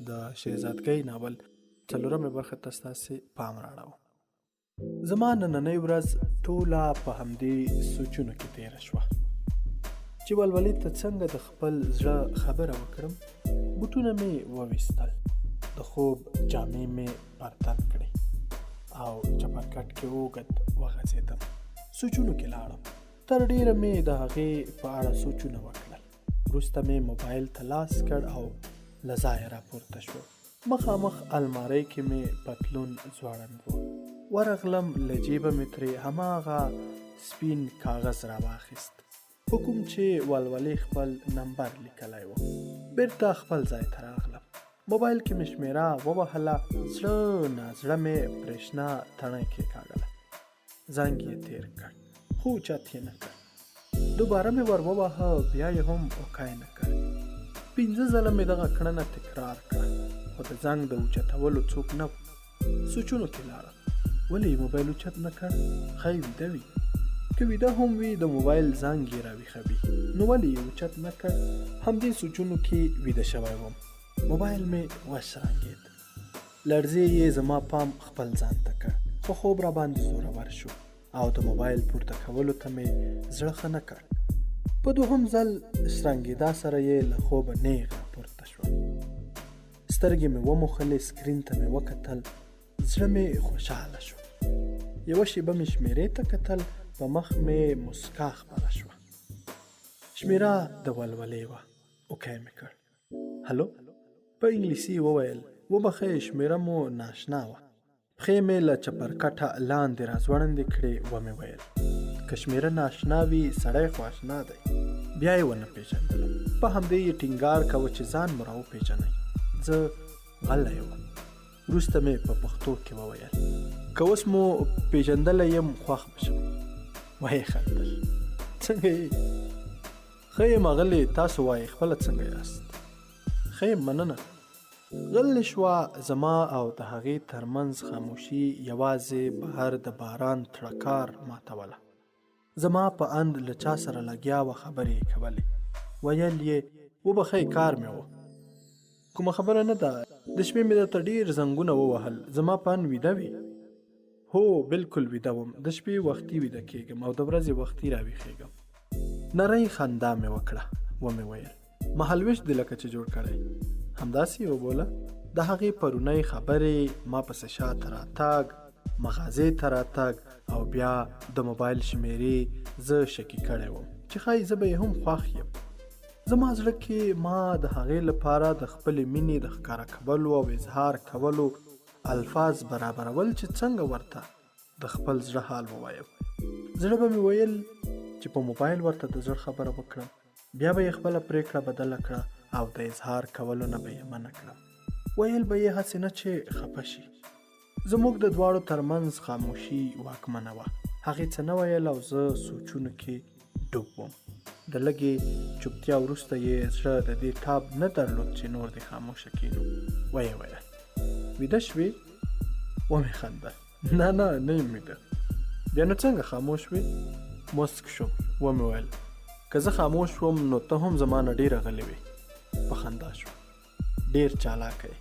د شهزادګۍ ناول څلورمې برخې ته ستاسې پام راړوم. زما نننۍ ورځ ټوله په همدې سوچونو کې تېره شوه چې ولولې ته څنګه د خپل زړه خبره وکړم. بوټونه مې وویستل، د خوب جامې مې پر تن کړې او چپرکټ کې اوږد وغځېدم. سوچونو کې لاړم. تر ډېره مې د هغې په اړه سوچونه وکړل. وروسته مې موبایل ته لاس کړ او له ځایه راپورته شوم. مخامخ المارۍ کې مې پتلون ځوړند و. ورغلم، له جیبه مې ترې هماغه سپین کاغذ راواخیست په کوم چې ولولې خپل نمبر لیکلی و. بیرته خپل ځای ته راغلم. موبایل کې مې شمېره ووهله. زړه نازړه مې برېښنا تڼۍ کېکاږله. زنګ یې تیر کړ خو اوچت یې نه کړ. دوباره مې ور وواهه، بیا یې هم اوکی نه کړ. 5 ځله مې دغه کړنه تکرار کړه خو د زنګ د اوچتولو څوک نه و. سوچونو کې لاړم، ولې یې موبایل اوچت نه کړ؟ ښایي ویده وي. که ویده هم وي د موبایل زنګ یې راویښوي، نو ولې یې اوچت نه کړ؟ همدې سوچونو کې ویده شوی وم، موبایل مې وشرنګېد. لړزې یې زما پام خپل ځان ته کړ، خو خوب را باندې زورور شو او د موبایل پورته کولو ته مې زړه ښه نه کړ. په دوهم ځل شرنګېدا سره یې له خوبه نېغ راپورته شوم. سترګې مې وموښلې، سکرین ته مې وکتل، زړه مې خوشحاله شو. یوه شېبه مې شمېرې ته کتل، په مخ مې مسکا خپره شوه. شمېره د ولولې وه. اوکی مې کړ. هلو، په انګلیسي یې وویل، وبخښئ شمېره مو ناشنا وه. پښې مې له چپرکټه لاندې راځوړندې کړې، ومې ویل، که شمېره ناشنا وي سړی خو اشنا دی. بیا یې ونه پېژندلم. په همدې یې ټینګار کاوه چې ځان مو راوپېژنئ. زه غلی وم. وروسته مې په پښتو کې وویل، که اوس مو پېژندلی یم خوښ به شم. ویې خندل، څنګه یې؟ ښه یم اغلې، تاسو وایئ خپله څنګه یاست؟ ښه یم مننه. غلې شوه. زما او د هغې ترمنځ خاموشي یوازې بهر د باران تړکار ماتوله. زما په اند له چا سره لګیا وه، خبرې یې کولې. ویل یې، وبخښئ کار مې و. کومه خبره نه ده، د شپې مې درته ډېر زنګونه ووهل، زما په اند ویده وې. هو بالکل ویده وم، د شپې وختي ویده کېږم او د ورځې وختي راویښېږم. نرۍ خندا مې وکړه، ومې ویل، مهالوېش دې لکه چې جوړ کړی. همداسې یې وبوله. د هغې پرونۍ خبرې، ما پسې شاته راتګ، مغازې ته راتګ او بیا د موبایل شمېرې زه شکي کړی وم چې ښایي زه به یې هم خوښ یم. زما زړه کې ما د هغې لپاره د خپلې مینې د ښکاره کولو او اظهار کولو الفاظ برابرول چې څنګه ورته د خپل زړه حال ووایم. زړه به مې ویل چې په موبایل ورته د زړه خبره وکړم، بیا به یې خپله پرېکړه بدله کړه او د اظهار کولو نه به یې منع کړم. ویل به یې هسې نه چې خفه شي. زموږ د دواړو ترمنځ خاموشي واکمنه وه. هغې څه نه ویل او زه سوچونو کې ډوب وم. د لږې چوپتیا وروسته یې زړه د دې تاب نه درلود چې نور دې خاموشه کینو. ویې ویل، ویده شوې؟ ومې خندل، نه نه نه یم ویده. بیا نو څنګه خاموش وې؟ مسک شوم، ومې ویل، که زه خاموش وم نو ته هم زما نه ډېره غلې وې. په خندا شوه، ډېر چالاکه یې.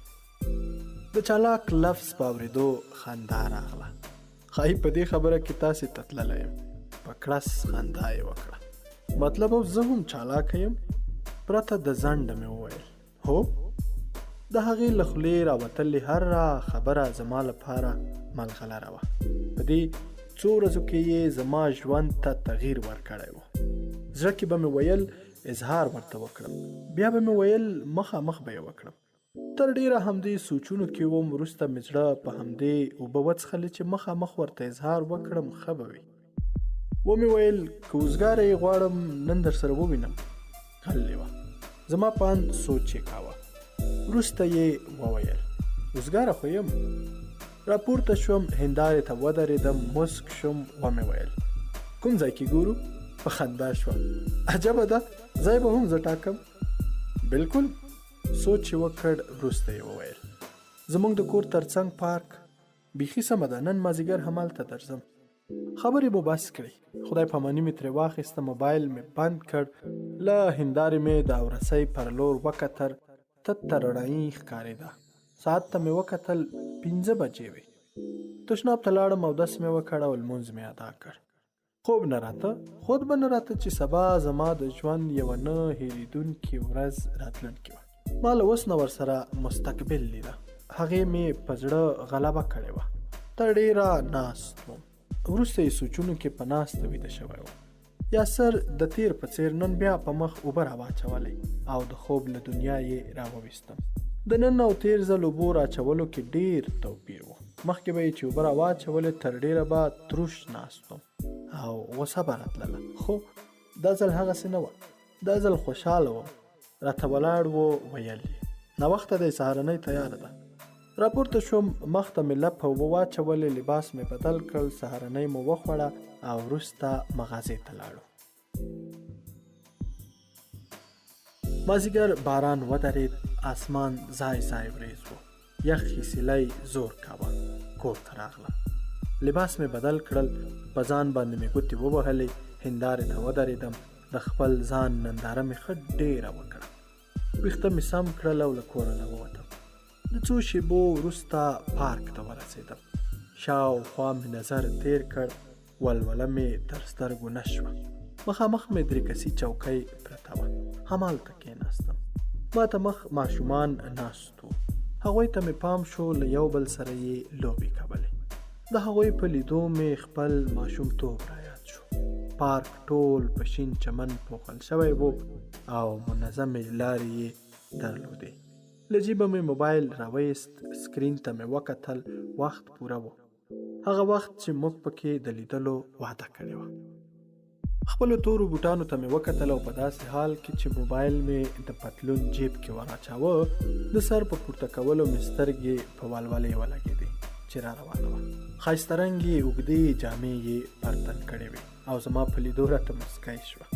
د چالاک لفظ په اورېدو خندا راغله. ښایي په دې خبره کې تاسې ته تللی یم. په کړس خندا یې وکړه، مطلب اوس زه هم چالاکه یم؟ پرته د ځنډه مې وویل، هو. د هغې له خولې راوتلې هره خبره زما لپاره ملغلره وه. په دې څو ورځو کې یې زما ژوند ته تغییر ورکړی و. زړه کې به مې ویل اظهار ورته وکړم، بیا به مې ویل مخامخ به یې وکړم. تر ډېره همدې سوچونو کې وم. وروسته مې زړه په همدې اوبه وڅښلې چې مخامخ ورته اظهار وکړم ښه به وي. ومې ویل، که وزګاره یې غواړم نن در سره ووینم. غلې وه، زما په اند سوچ یې کاوه. وروسته یې وویل، وزګاره خو یم. راپورته شوم، هندارې ته ودرېدم، مسک شوم، ومې ویل، کوم ځای کې ګورو؟ په خندا شوه، عجبه ده، ځای به هم زه ټاکم؟ بالکل. سوچ یې وکړ، وروسته یې وویل، زموږ د کور ترڅنګ پارک. بیخي سمه ده، نن مازیګر همالته درځم. خبرې مو بس کړې، خدای پاماني مې ترې واخیسته، موبایل مې بند کړ، له هندارې مې د اورسۍ پر لور وکتل. تته رڼايي ښکارېده. ساعت ته مې وکتل، 5 بجې وې. تشناب ته لاړم، اودس مې وکړ او لمونځ مې ادا کړ. خوب نه راته، خود به نه راته چې سبا زما د ژوند یوه نه هېرېدونکې ورځ راتلونکې وه. ما له اوس نه ورسره مستقبل لیده. هغې مې په زړه غلبه کړې وه. تر ډېره ناست وم. وروسته یې سوچونو کې په ناسته ویده شوی وم. یاسر د تیر په څیر نن بیا په مخ اوبه راواچولې او د خوب له دنیا یې راوویستم. د نن او تیر ځل اوبو راچولو کې ډیر توپیر و. مخکې به یې چې اوبه راواچولې تر ډیره به تروش ناست وم او غوسه به راتلله، خو دا ځل هغسې نه وه. دا ځل خوشحاله وم. راته ولاړ و، ویل یې ناوخته دی، سهارنۍ تیاره ده. راپورته شوم، مخ ته مې لپه اوبه واچولې، لباس مې بدل کړ، سهارنۍ مو وخوړه او وروسته مغازې ته لاړو. مازیګر باران ودرید، آسمان ځای ځای وریځ و، یخې سیلۍ زور کاوه. کور ته راغلم، لباس مې بدل کړل، په ځان باندې مې ګوتې ووهلې، هندارې ته ودرېدم، د خپل ځان ننداره مې ښه ډېره وکړه. ویښته مې سم کړل او له کوره راووتم. د څو شېبو وروسته پارک ته ورسېدم. شاوخوا مې نظر تېر کړ، ولوله مې تر سترګو نه شوه. مخامخ مې درې کسي چوکۍ پرته وه، همالته کېناستم. ما ته مخ ماشومان ناست وو. هغوی ته مې پام شو، له یو بل سره یې لوبې کولې. د هغوی په لیدو مې خپل ماشومتوب رایاد شو. پارک ټول په شین چمن پوښل شوی و او منظمې لارې یې درلودې. له جیبه مې موبایل راویست، سکرین ته مې وکتل، وخت پوره و، هغه وخت چې موږ پکې د لیدلو وعده کړې وه. خپلو تورو بوټانو ته مې وکتل او په داسې حال کې چې موبایل مې د پتلون جیب کې وراچاوه، د سر په پورته کولو مې سترګې په ولولې ولګېدې چې را روانه وه. ښایسته رنګې اوږدې جامې یې پر تن کړې وې او زما په لیدو راته مسکی شوه.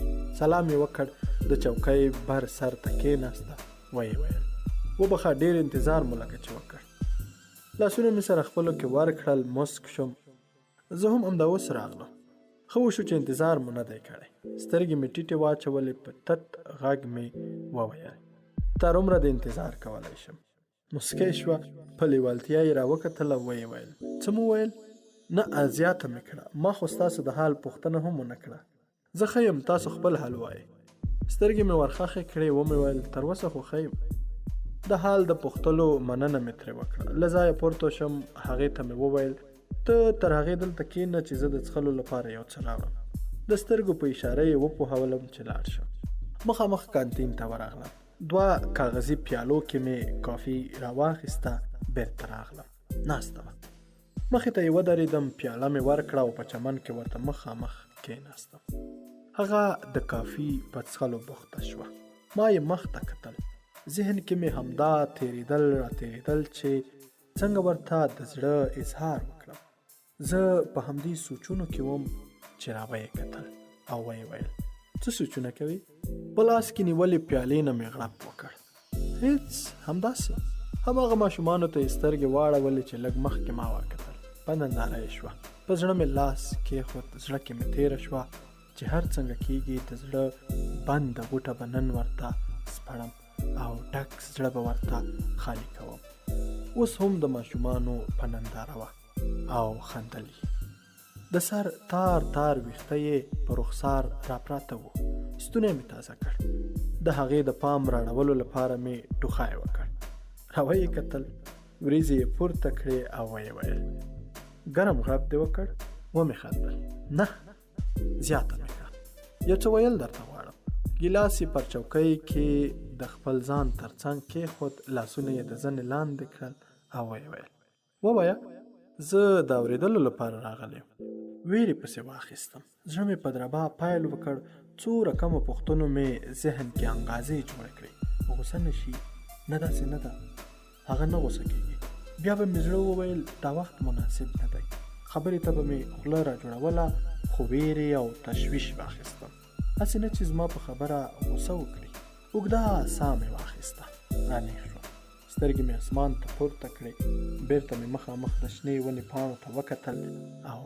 سلام یې وکړ، د چوکۍ بر سر ته کېناسته، ویې ویل وبخښه، ډېر انتظار مو لکه چې وکړ. لاسونه مې سره خپلو کې ورکړل، مسک شوم. زه هم همدا اوس راغلم، ښه وشو چې انتظار مو نه دی کړی. سترګې مې ټیټې واچولې، په تت غږ مې وویل تر عمره د انتظار کولی شم. مسکی شوه، په لیوالتیا یې راوکتل او ویې ویل څه مو ویل؟ نه، زیاته مې کړه، ما خو ستاسو د حال پوښتنه هم ونه کړه. زه ښه یم، تاسو خپل حال وایئ. سترګې مې ورخښې کړې، ومې ویل تر اوسه خو ښه یم. د حال د پوښتلو مننه مې ترې وکړه. له ځایه پورته شم، هغې ته مې وویل ته تر هغې دلته کښېنه چې زه د څښلو لپاره یو څه راوړم. د سترګو په اشاره یې وپوهولم چې لاړ شم. مخامخ کانتین ته ورغلم، دوه کاغذي پیالو کې مې کافي راواخیسته، بیرته راغلم. ناسته وه، مخې ته یې ودرېدم، پیاله مې ورکړه او په چمن کې ورته مخامخ کېناستم. هغه د کافي په څښلو بوخته شوه. ما یې مخ ته کتل، ذهن کې مې همدا تېرېدل راتېرېدل چې څنګه ورته د زړه اظهار وکړم. زه په همدې سوچونو کې وم چې راویې کتل او ویې ویل څه سوچونه کوي؟ په لاس کې نیولې پیالې نه مې غړپ وکړ. هیڅ، همداسې. هماغه ماشومانو ته یې سترګې واړولې چې لږ مخکې ما وکتل. په ننداره یې شوه. په زړه مې لاس کېښود، زړه کې مې تېره شوه چې هر څنګه کېږي د زړه بنده غوټه به نن ورته سپړم او ډک زړه به ورته خالي کوم. اوس هم د ماشومانو په ننداره وه او خندل یې. د سر تار تار ویښته یې په رخسار راپراته وو. ستونی مې تازه کړ. د هغې د پام راړولو لپاره مې ټوخی وکړ. راویې کتل، وریځې یې پورته کړې او ویې ویل ګرم غړپ دې وکړ؟ ومې خندل. نه، زیاته مې کړه، یو څه ویل درته غواړم. ګیلاس یې پر چوکۍ کې د خپل ځان تر څنګ کېښود، لاسونه یې د زنې لاندې کړل او ویې ویل ووایه، زه د اورېدلو لپاره راغلی یم. ویرې پسې واخیستم، زړه مې په دربا پیل وکړ. څو رقمه پوښتنو مې ذهن کې انګازې جوړې کړې. غوسه نه شي؟ نه، داسې نه ده، هغه نه غوسه کېږي. بیا به مې زړه وویل دا وخت مناسب نه دی. خبرې ته به مې خوله را جوړوله، خو ویرې او تشویش واخیستم، هسې نه چې زما په خبره غوسه وکړي. اوږده ساه مې واخیسته، رانیغ شوم، سترګې مې اسمان ته پورته کړې، بیرته مې مخامخ د شنې ونې پاڼو ته وکتل او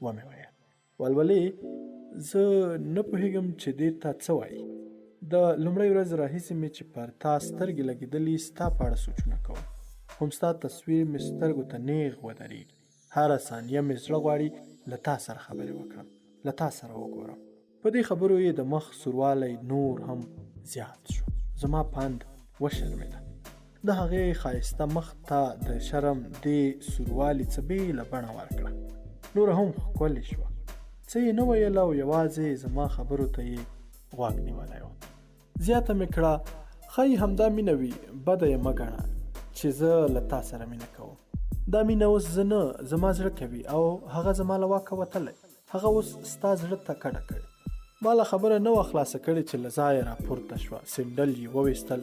ومې ویل ولولې، زه نه پوهېږم چې دې ته څه وایي. د لومړۍ ورځې راهیسې مې چې پر تا سترګې لګېدلي، ستا په اړه سوچونه کوم. هم ستا تصویر مې سترګو ته نېغ ودرېږي. هره ثانیه مې زړه غواړي له تا سره خبرې وکړم، له تا سره وګورم. په دې خبرو یې د مخ سوروالی نور هم زیات شو. زما پند وشرمېده. د هغې ښایسته مخ ته د شرم دې سوروالي څه بېله بڼه ورکړه. نوره هم ښکلې شوه. څه یې نه ویل او یوازې زما خبرو ته یې غوږ نیولی و. زیاته مې کړه، ښایي همدا مینه وي، بده یې مه ګڼه چې زه له تا سره مینه کوم. دا مینه اوس زه نه، زما زړه کوي او هغه زما له واکه وتلی. هغه اوس ستا زړه ته کډه کړې. ما لا خبره نه وه خلاصه کړې چې له ځایه راپورته شوه، سینډل یې وویستل،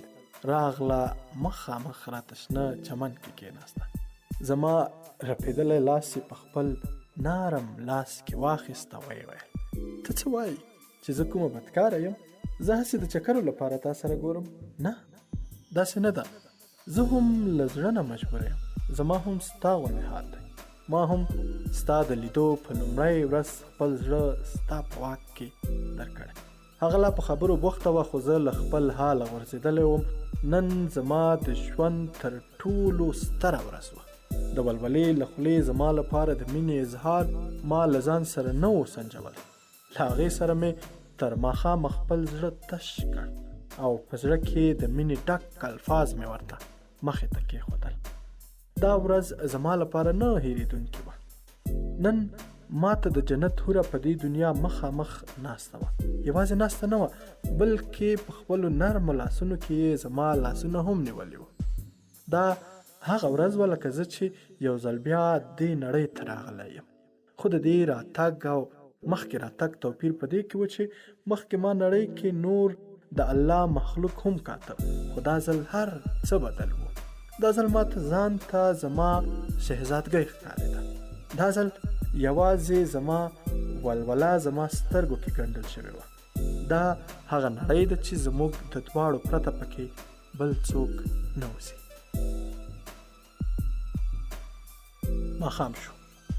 راغله مخامخ راته شنه چمن کې کېناسته. زما رپېدلی لاس یې په خپل نرم لاس کې واخیست او ویې ویل، ته څه وایې چې زه کومه بدکاره یم؟ زه هسې د چکرو لپاره تا سره ګورم؟ نه، داسې نه ده. زه هم له زړه نه مجبوره یم. زما هم ستا غوندې حال دی. ما هم ستا د لیدو په لومړۍ ورځ خپل زړه ستا په واک کې درکړی. هغه لا په خبرو بوخته وه، خو زه له خپل حاله غورځېدلی وم. نن زما د ژوند تر ټولو ستره ورځ وه. د ولولې له خولې زما لپاره د مینې اظهار ما له ځان سره نه و سنجولی. له هغې سره مې تر ماښامه خپل زړه تش کړ او په زړه کې د مینې ډک الفاظ مې ورته مخې ته کېښودل. دا ورځ زما لپاره نه هېرېدونکې وه. نن ما ته د جنت حوره په دې دنیا مخامخ ناسته وه. یوازې ناسته نه وه، بلکې په خپلو نرمو لاسونو کې یې زما لاسونه هم نیولي وو. دا هغه ورځ وه لکه زه چې یو ځل بیا دې نړۍ ته راغلی یم. خو د دې راتګ او مخکې راتګ توپیر په دې کې و چې مخکې ما نړۍ کې نور د الله مخلوق هم کاته، خو دا ځل هر څه بدل وو. دا ځل ما ته ځان ته زما شهزادګۍ ښکارېده. دا ځل یوازې زما ولوله زما سترګو کې ګنډل شوې وه. دا هغه نړۍ ده چې زموږ د دواړو پرته پکې بل څوک نه اوسي. ماښام شو،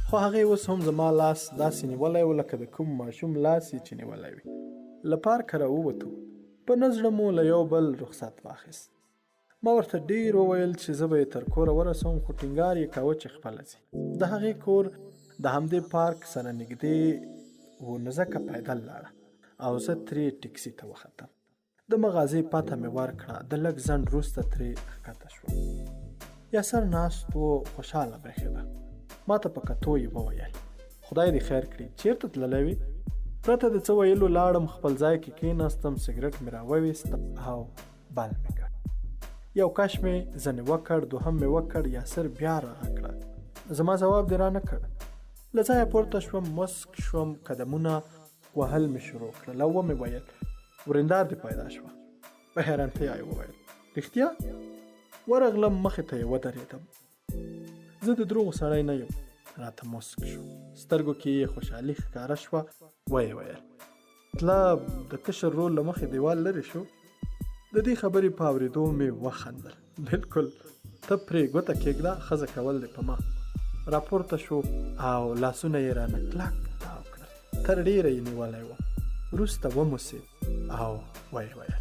خو هغې اوس هم زما لاس داسې نیولی و لکه د کوم ماشوم لاس یې چې نیولی وي. له پارکه راووتو، په نه زړه مو له یو بل رخصت واخیست. ما ورته ډېر وویل چې زه به یې تر کوره ورسوم، خو ټینګار یې کاوه چې خپله ځي. د هغې کور د همدې پارک سره نږدې و، نو ځکه پیدل لاړه او زه ترې ټیکسي ته وختم. د مغازې پته مې ورکړه، د لږ ځنډ وروسته ترې ښکته شوم. یاسر ناست و، خوشحاله برېښېده. ما ته په کتو یې وویل، خدای دې خیر کړي، چېرته تللی وې؟ پرته د څه ویلو لاړم، خپل ځای کې کېناستم، سګرټ مې راوویست او بل مې کړ. یو کش مې ځنې وکړ، دوهم مې وکړ، یاسر بیا راغږ کړه، زما ځواب دې رانه کړ. له ځایه پورته شوم، مسک شوم، قدمونه وهل مې شروع کړل او ومې ویل، وریندار دې پیدا شوه. په حیرانتیا یې وویل، رښتیا؟ ورغلم، مخې ته یې ودرېدم. زه د دروغو سړی نه یم. راته موسک شو، سترګو کې یې خوشحالي ښکاره شوه. ویې ویل، مطلب د کشر رول له مخې دیوال لرې شو؟ د دې خبرې په اورېدو مې وخندل. بالکل، ته پرې ګوته کېږده، ښځه کول دې په ما. راپورته شو او لاسونه یې رانه کلک تاو کړل. تر ډېره یې نیولی وم. وروسته وموسېد او ویې ویل،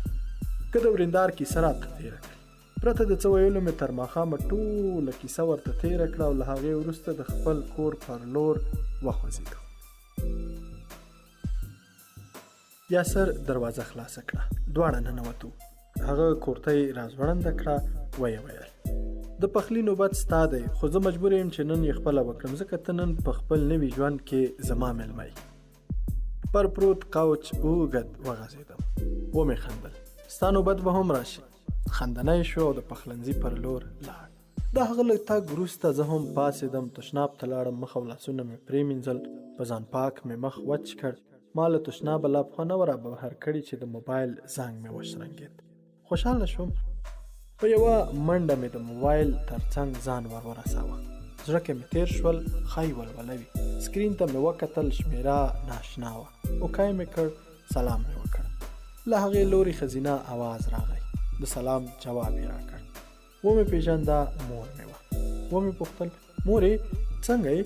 که د وریندار کیسه راته تېره کړې. پرته د څه ویلو مې تر ماښامه ټوله کیسه ورته تېره کړه او له هغې وروسته د خپل کور پر لور وخوځېدو. یاسر دروازه خلاصه کړه، دواړه ننوتو. هغه کورتۍ راځوړنده کړه، ویې ویل، د پخلي نوبت ستا دی، خو زه مجبور یم چې نن یې خپله وکړم، ځکه ته نن په خپل نوي ژوند کې زما مېلمه یې. پر پروت کوچ اوږد وغځېدم، ومې خندل، ستا نوبت به هم راشي. خندنی شو او د پخلنځي پر لور لاړ. د هغه له تګ وروسته زه هم پاڅېدم، تشناب ته لاړم، مخ او لاسونه مې پرېمینځل، په ځان پاک مې مخ وچ کړ. ما له تشنابه لا پښه نه وه رابهر کړې چې د موبایل زنګ مې وشرنګېد. خوشحاله شوم، په یوه منډه مې د موبایل تر څنګ ځان ور ورساوه. زړه کې مې تېر شول، ښایي ولوله وي. سکرین ته مې وکتل، شمېره ناشنا وه. اوکی مې کړ، سلام مې وکړ. له هغې لوري ښځینه اواز راغی، د سلام جواب یې راکړ. ومې پېژنده، مور مې وه. ومې پوښتل، مورې څنګه یې؟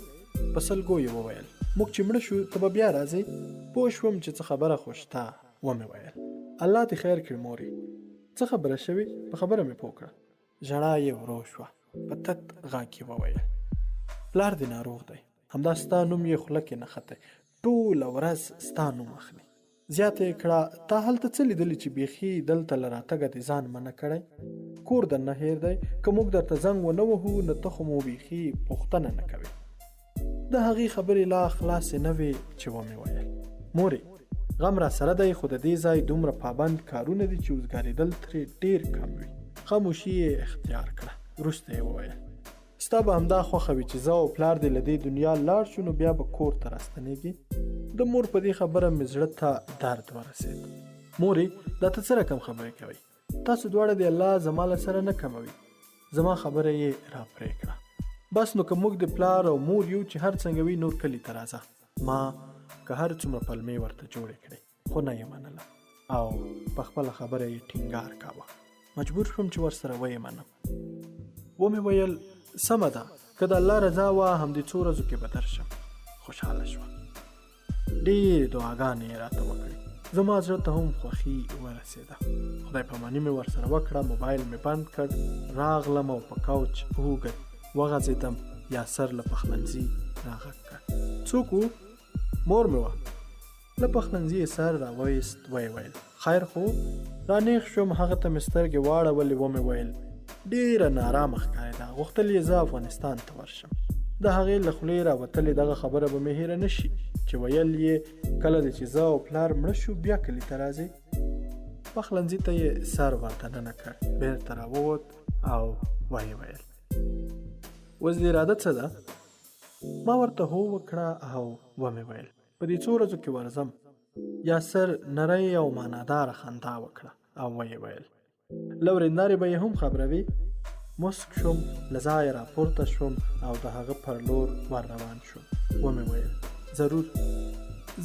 په سلګو یې وویل، موږ چې مړه شو ته به بیا راځې؟ پوه شوم چې څه خبره خو شته. ومې ویل، الله دې خیر کړي مورې. څه خبره شوې؟ په خبره مې پوه کړه. ژړا یې ورو شوه، په تت غږ یې وویل، پلار دې ناروغ دی، همدا ستا نوم یې خوله کې نه ختی، ټوله ورځ ستا نوم اخلي. زیاته یې کړه، تا هلته څه لیدلي چې بیخي دلته له راتګه دې ځان منع کړی؟ کور درنه هېر دی، که موږ درته زنګ ونه وهو نو ته خو مو بیخي پوښتنه نه کوې. د هغې خبرې لا خلاصې نه وې چې ومې ویل، مورې غم را سره دی، خو د دې ځای دومره پابند کارونه دي چې وزګارېدل ترې ډېر کم وي. خاموشي یې اختیار کړه، وروسته یې وویل، ستا به همدا خوښه وي چې زه او پلار دې له دې دنیا لاړ شو نو بیا به کور ته راستنېږي. د مور په دې خبره مې زړه ته درد ورسېد. مورې دا ته څه رقم خبرې کوي؟ تاسو دواړه دې الله زما له سره نه کموي. زما خبره یې را پرې کړه، بس نو که موږ د پلار او مور یو چې هر څنګه وي نور کلي ته راځه. ما که هر څومره پلمې ورته جوړې کړې خو نه یې منله او په خپله خبره یې ټینګار کاوه. مجبور شوم چې ورسره ویې منم. ومې ویل، سمه ده، که د الله رضا وه همدې څو ورځو کې به درشم. خوشحاله شوه، ډېرې دعاګانې یې راته وکړې. زما زړه ته هم خوښي ورسېده. خدای پاماني مې ورسره وکړه، موبایل مې بند کړ، راغلم او په کوچ اوږد وغځېدم. یاسر له پخلنځي راغږ کړ، څوک و؟ مور مې وه. له پخلنځي یې سر راوایست، ویې ویل، خیر خو؟ رانیغ شوم، هغه ته مې سترګې واړولې، ومې ویل، ډېره نارامه ښکارېده، غوښتل یې زه افغانستان ته ورشم. د هغې له خولې راوتلې دغه خبره به مې هېره نه شي چې ویل یې، کله دې چې زه او پلار مړه شو بیا کلي ته راځې. پخلنځي ته یې سر وردننه کړ، بېرته راووت او ویې ویل، اوس دې اراده څه ده؟ ما ورته هو وکړه او ومې ویل، په دې څو ورځو کې ورځم. یاسر نری او معناداره خندا وکړه او ویې ویل، له ورېندارې به یې هم خبروي. مسک شوم، له ځایه راپورته شوم او د هغه پر لور ور روان شوم. ومې ویل، ضرور.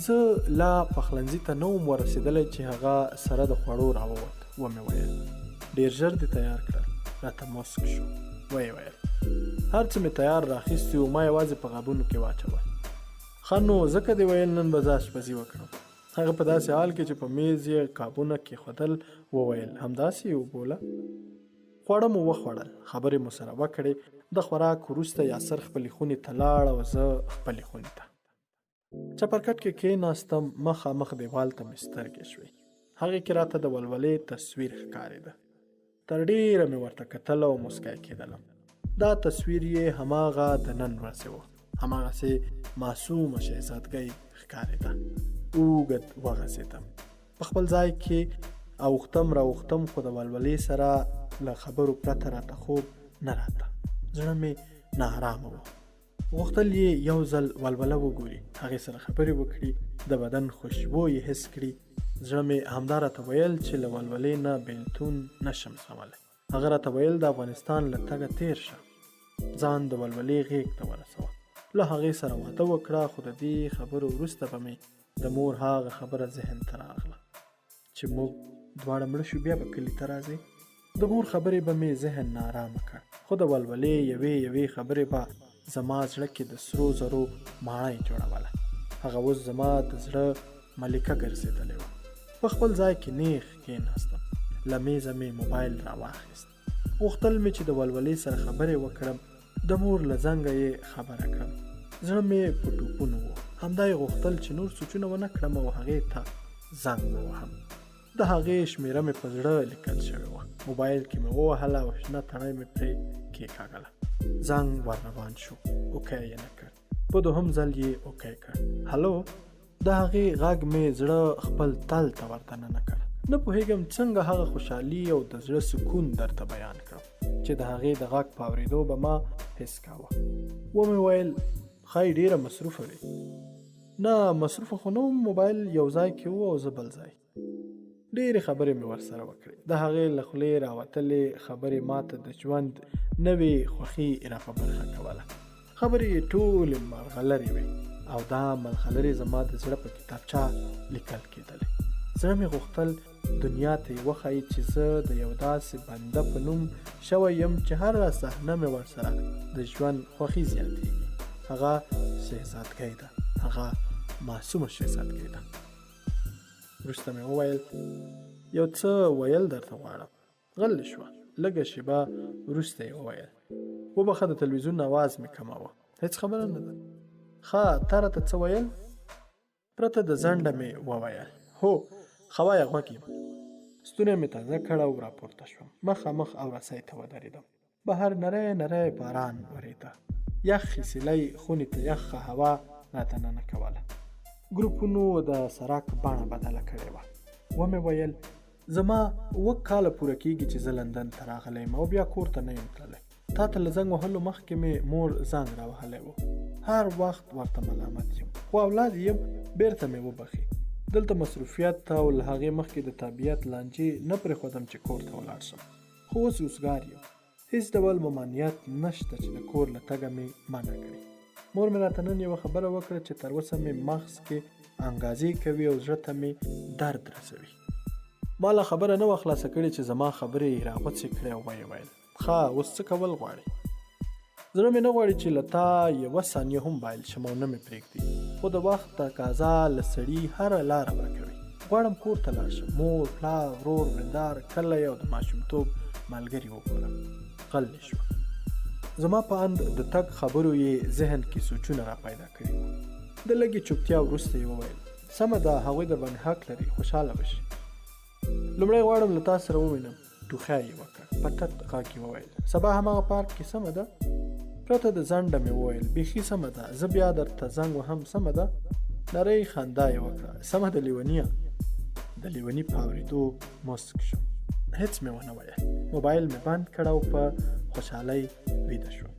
زه لا پخلنځي ته نه وم ورسېدلی چې هغه سره د خوړو راووت. ومې ویل، ډېر ژر دې تیار کړل. راته مسک شو، ویې ویل، هر څه مې تیار راخیستي وو، ما یوازې په غابونو کې واچول. ښه نو ځکه دې ویل نن به زه اشپزي وکړم. هغه په داسې حال کې چې په میز یې قابونه کېښودل وویل، همداسې یې وبوله. خواړه مو وخوړل، خبرې مو سره وکړې. د خوراک وروسته یاسر خپلې خونې ته لاړ او زه خپلې خونې ته. چپرکټ کې کېناستم، مخامخ دیوال ته مې سترګې شوې. هغې کې راته د ولولې تصویر ښکارېده. تر ډېره مې ورته کتل او موسکی کېدلم. دا تصویر یې هماغه د نن ورځې و، هماغسې معصومه شهزادګۍ ښکارېده. اوږد وغځېدم، په خپل ځای کې اوښتم راوښتم، خو د ولولې سره له خبرو پرته راته خوب نه راته. زړه مې ناارامه و. غوښتل یې یو ځل ولوله وګوري، هغې سره خبرې وکړي، د بدن خوشبو یې حس کړي. زړه مې همدا راته ویل چې له ولولې نه بېلتون نشم زغملی. هغه راته ویل د افغانستان له تګه تېر شه، ځان د ولولې غېږ ته ورسوه، له هغې سره واده وکړه. خو د دې خبرو وروسته به مې د مور هغه خبره ذهن ته راغله چې موږ دواړه مړه شو بیا به کلي ته راځې. د مور خبرې به مې ذهن نارامه کړ، خو د ولولې یوې یوې خبرې به زما زړه کې د سرو زرو ماڼۍ جوړوله. هغه اوس زما د زړه ملکه ګرځېدلې وه. په خپل ځای کې نیغ کېناستم، له میزه مې موبایل راواخیست. غوښتل مې چې د ولولې سره خبرې وکړم، د مور له زنګه یې خبره کړم. زړه مې په ټوپونو و. همدا یې غوښتل چې نور سوچونه ونه کړم او هغې ته زنګ ووهم. د هغې شمېره مې په زړه لیکل شوې وه. موبایل کې مې ووهله او شنه تڼۍ مې پرې کېکاږله. زنګ ور روان شو، اوکی یې نه کړ. په دوهم ځل یې اوکی کړ، هلو. د هغې غږ مې زړه خپل تل ته وردننه کړ. نه پوهېږم څنګه هغه خوشحالي او د زړه سکون درته بیان کړم چې د هغې د غږ په اورېدو به ما حس کاوه. ومې ویل، ښایي ډېره مصروفه وي. نه، مصروفه خو نه وم، موبایل یو ځای کې و او زه بل ځای. ډېرې خبرې مې ورسره وکړې. د هغې له خولې راوتلې خبرې ما ته د ژوند نوې خوښي را په برخه کوله. خبرې یې ټولې ملغلرې وې او دا ملغلرې زما د زړه په کتابچه لیکل کېدلې. زړه مې غوښتل دنیا ته یې وښایي چې زه د یو داسې بنده په نوم شوی یم چې هره صحنه مې ورسره د ژوند خوښي زیاتېږي. هغه شهزادګۍ ده، هغه معصومه شهزادګۍ ده. وروسته مې وویل، یو څه ویل درته غواړم. غلې شوه. لږه شېبه وروسته یې وویل. وبخښه د تلویزیون اواز مې کماوه. هېڅ خبره نه ده. ښه تا راته څه ویل؟ پرته د ځنډه مې وویل. هو، ښه وایه غوږ یم. ستونی مې تازه کړ او راپورته شوم. مخامخ او رسۍ ته ودرېدم. بهر نری نری باران ورېده. یخې سیلۍ خونې ته یخه هوا رادننه کوله. ګروپونو د سرک بڼه بدله کړې وه. ومې ویل، زما اووه کاله پوره کېږي چې زه لندن ته راغلی یم او بیا کور ته نه یم تللی. تا ته له زنګ وهلو مخکې مې مور زنګ راوهلی و. هر وخت ورته ملامت یم، خو اولاد یم، بېرته مې وبخښي. دلته مصروفیت او له هغې مخکې د تابعیت لانجې نه پرېښودم چې کور ته ولاړ شم. خو اوس اوزګار یم. هیڅ ډول ممانعت نشته چې د کور له تګه مې منع کړي. مور مې راته نن یوه خبره وکړه چې تر اوسه مې مغز کې انګازې کوي او زړه ته مې درد رسوي. ما لا خبره نه وه خلاصه کړې چې زما خبرې یې راغوڅې کړې او ویې ویل، ښه اوس څه کول غواړې؟ زړه مې نه غواړي چې له تا یوه ثانیه هم بایل شم او نه مې پرېږدي، خو د وخت تقاضا له سړي هره لاره ورکوي. غواړم کور ته لاړ شم، مور، پلار، ورور، ورېندار، کلی او د ماشومتوب ملګري وګورم. غلې شوه. زما په اند د تګ خبرو یې ذهن کې سوچونه را پیدا کړي وو. د لږې چوپتیا وروسته یې وویل، سمه ده، هغوی درباندې حق لري، خوشحاله به شي. لومړی غواړم له تا سره ووینم. ټوخی یې وکړ. په تت غږ یې وویل، سبا هماغه پارک کې سمه ده؟ پرته د ځنډه مې وویل، بیخي سمه ده، زه بیا درته زنګ وهم، سمه ده؟ نرۍ خندا یې وکړه، سمه ده لیونیه. د لیوني په اورېدو موسک شوم. هېڅ مې ونه ویل. موبایل مې بند کړ او په خوشحالۍ ویده شوم.